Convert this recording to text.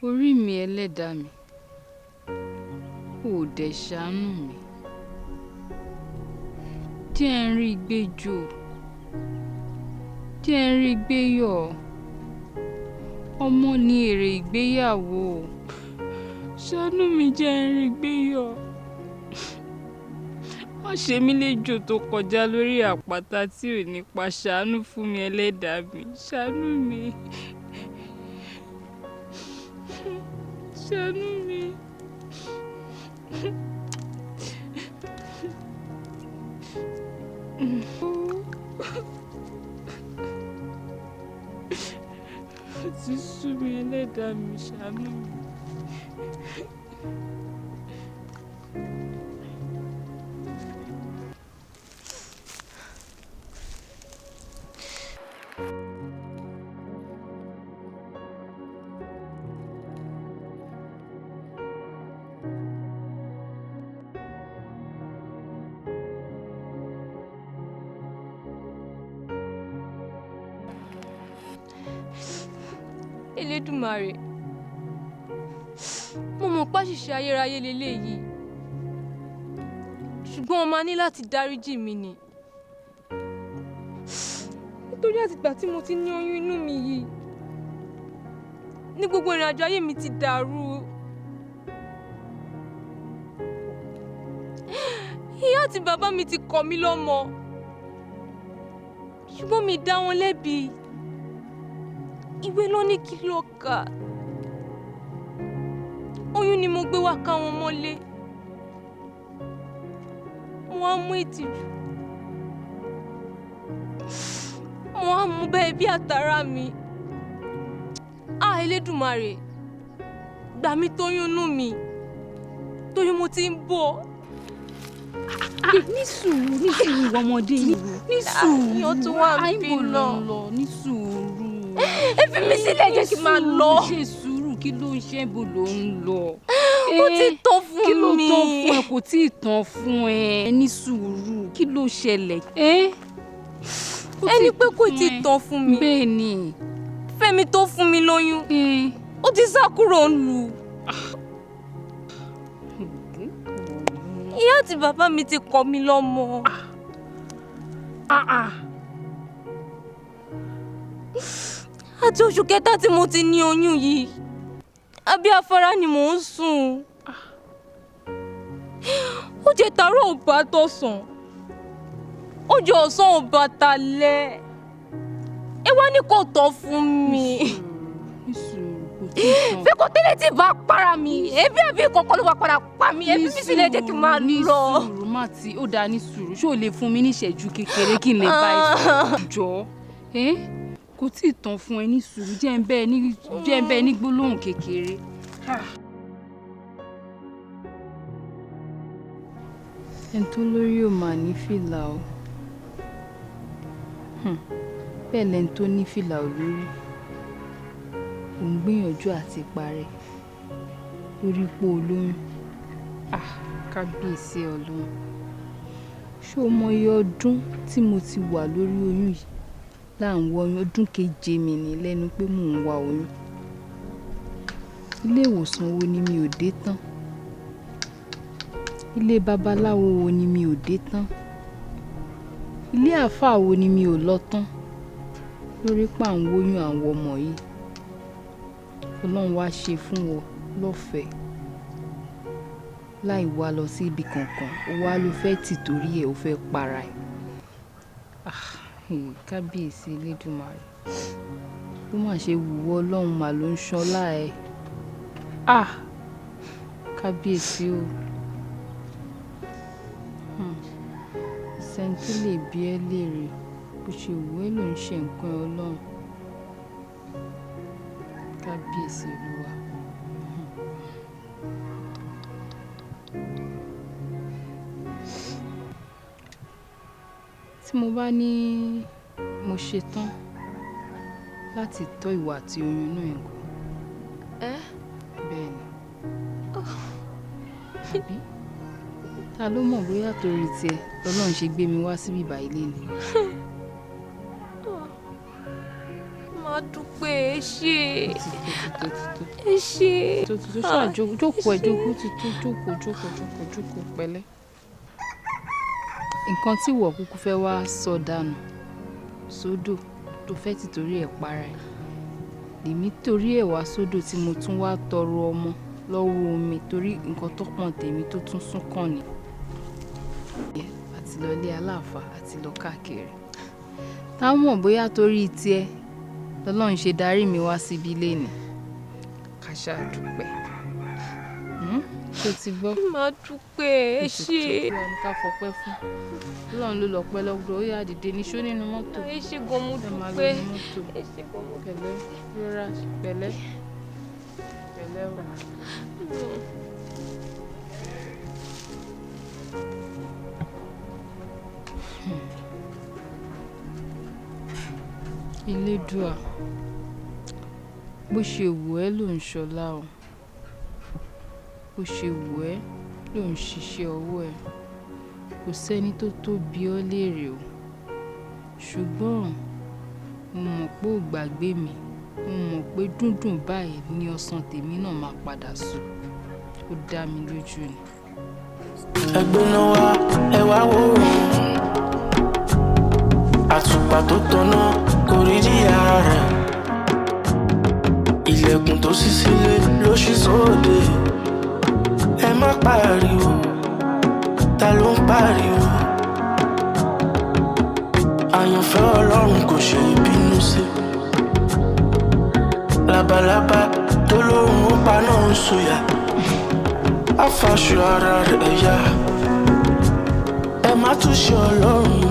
Orí mi, ẹlẹ́dàá mi, ò dẹ̀ ṣàánú mi, jẹ́ ń rí gbé jò, jẹ́ ń rí gbé yọ̀. Ọmọ ní èrè ìgbéyàwó, ṣàánú mi, jẹ́ ń rí gbé yọ̀. Má ṣe mí léjò tó kọjá lórí àpáta tí ò nípa. Ṣàánú fún mi, ẹlẹ́dàá mi, ṣàánú mi, ṣàánú mi. Ó ti sú mi, ẹlẹ́dàá mi, ṣàánú mi. Elédùmarè, mo mọ̀ páṣìṣe ayérayé leléyìí, ṣùgbọ́n o máa ní láti dáríjì mi ni, nítorí àtìgbà tí mo ti ní oyún inú mi yìí ní gbogbo ìrìnàjò ayé mi ti dàrú. Ìyá àti bàbá mi ti kọ̀ mí lọ́mọ, ṣùgbọ́n mi dá wọn lẹ́bi. Ìwé ló ní kí ló kà, oyún ni mo gbé wá ká wọn mọ́lé. Mo wá mú ìtìjú, mo wá mú bẹ́ẹ̀ bí àtàrà mi. Á, Elédùmarè, gbà mí tóyún inú mi, torí mo ti ń bọ̀. Ní sùúrù, ní sùúrù, ọmọdé yìí, ní sùúrù. Àyàn tó wà ń Àìbò bí ló lọ. ń lọ, ní sùúrù. Ẹ fi mí sílẹ̀, jẹ́ kí n máa lọ. Ṣe sùúrù, kí ló ń ṣe, bò ló ń lọ? Ó ti tán fún Kí ló mi. tán fún ẹ? Kò tí ì tán fún ẹ, ní sùúrù, kí ló ṣẹlẹ̀? Ẹni pé kò tí ì tán fún mi. Bẹ́ẹ̀ ni. Fẹ́mi tó fún mi lóyún, ó ti sá kúrò ń lù. Ìyá àti bàbá mi ti kọ̀ mí lọ́mọ. Àti oṣù kẹta tí mo ti ní oyún yìí, abẹ́ afárá ni mò ń sùn. Ó jẹ́ tàárọ̀ ò bá tọ̀sán, ó jẹ́ ọ̀sán ò bá talẹ́. Ẹ wá ní kò tán fún mi. Ní sùúrù, kò tí ì tán. Fẹ́ kó tẹ́lẹ̀ tí bá para mi, ẹbí àbí kọ̀ọ̀kan ló wá padà pa mí. Ẹ fi mí sílẹ̀, jẹ́ kí n máa Ní lọ. sùúrù, má ti ó dáa, ní sùúrù. Ṣé o lè fún mi ní ìṣẹ́jú kékeré kí n lè bá ẹ sọ̀rọ̀? Jọ ẹ́, kò tí ì tán fún ẹ, ní sùúrù, jẹ́ ń bẹ́ẹ̀ ní gbólóhùn kékeré. Ẹni tó lórí ò mà ní fìlà o. Bẹ́ẹ̀ lẹni tó ní fìlà ò lórí. Ò ń gbìyànjú àti parẹ́ lórí pé o lóyún. Ah, kábíyèsí Ọlọ́run, ṣé o mọ iye ọdún tí mo ti wà lórí oyún yìí? Là ń wọ oyún, ọdún keje mi ní lẹ́nu pé mò ń wa oyún. Ilé ìwòsàn wo ni mi ò dé tán? Ilé babaláwo wo ni mi ò dé tán? Ilé àáfàá wo ni mi ò lọ tán lórí pà ń wóyún àwọn ọmọ yìí? Ọlọ́run wá ṣe fún wọn lọ́fẹ̀ẹ́ láì wá lọ sí ibi kankan, ó wá ló fẹ́ tì torí ẹ̀ ó fẹ́ para ẹ̀. Ah, kábíyèsí Elédùmarè, bó má ṣe wùwọ́ Ọlọ́run mà ló ń ṣọlá ẹ̀. Ah, kábíyèsí o. Sẹ́ni tó lè bi ẹ́ léèrè, bó ṣe wù ẹ́ ló ń ṣe nǹkan ẹ, Ọlọ́run. Kábíyèsí Olúwa. Tí mo bá ní mo ṣetán láti tọ́ ìwọ àti oyún inú ẹ̀ ńkọ́? Ẹ́? Àbí ta ló mọ̀ bóyá torí tiẹ̀ lọ́lọ́run ṣe gbé mi wá síbí báyìí lénìí. Máa dúpẹ́, ẹ ṣé, ẹ ṣé. Tó ti tó, ṣáà jókòó ẹ, jókòó, ti tó, jókòó, jókòó, jókòó, jókòó, pẹ̀lẹ́. Nǹkan tí ìwọ kúkú fẹ́ wá sọ dànù sódò tó fẹ́ tìtorí ẹ̀ para ẹ̀, lèmi torí ẹ̀ wá sódò tí mo tún wá tọrọ ọmọ lọ́wọ́ omi, torí nǹkan tó pọ̀n tèmi tó tún sún kàn ní. Àti lọ ilé aláàfáà àti lọ káàkiri. Táwọn mọ̀ bóyá torí tiẹ̀ lọ́lọ́run ṣe darí mi wá síbi lénìí. Ká ṣáà dúpẹ́. Ṣé o ti gbọ́? Máa dúpẹ́, ẹ ṣé. Ó ti tó, ká fọpẹ́ fún. Ọlọ́run ló lọ́pẹ́ lọ́gbọ̀n, ó yá dìde níṣó nínú mọ́tò. Ẹ ṣé gan, mo Ẹ máa lọ dúpẹ́. nínú mọ́tò. Ẹ ṣé gan, mo Pẹ̀lẹ́, rọra, pẹ̀lẹ́. Pẹ̀lẹ́ o. Elédùà, bó ṣe wù ẹ́ ló ń ṣọlá o. Bó ṣe wù ẹ́ ló ń ṣiṣẹ́ ọwọ́ ẹ. Kò sẹ́ni tó tó bi ọ́ léèrè o. Ṣùgbọ́n mo mọ̀ pé ò gbàgbé mi. Mo mọ̀ pé dúndùn báyìí ni ọsàn tèmi náà máa padà so. Ó dá mi lójú ni. Ẹgbẹ́ náà wá, ẹ wá wò ó. Àtùpà tó tọ̀nà kò rí díà rẹ̀. Ilẹ̀kùn tó ṣí sílé ló ṣí sóde. Ẹ má pariwo, ta ló ń pariwo? Àyànfẹ́ Ọlọ́run kò ṣe ìbínú sí. Labalábá tó lóhùn ó pa náà ń soyà. Afaṣọ ara rẹ̀ ya. Ẹ má tún ṣe Ọlọ́run.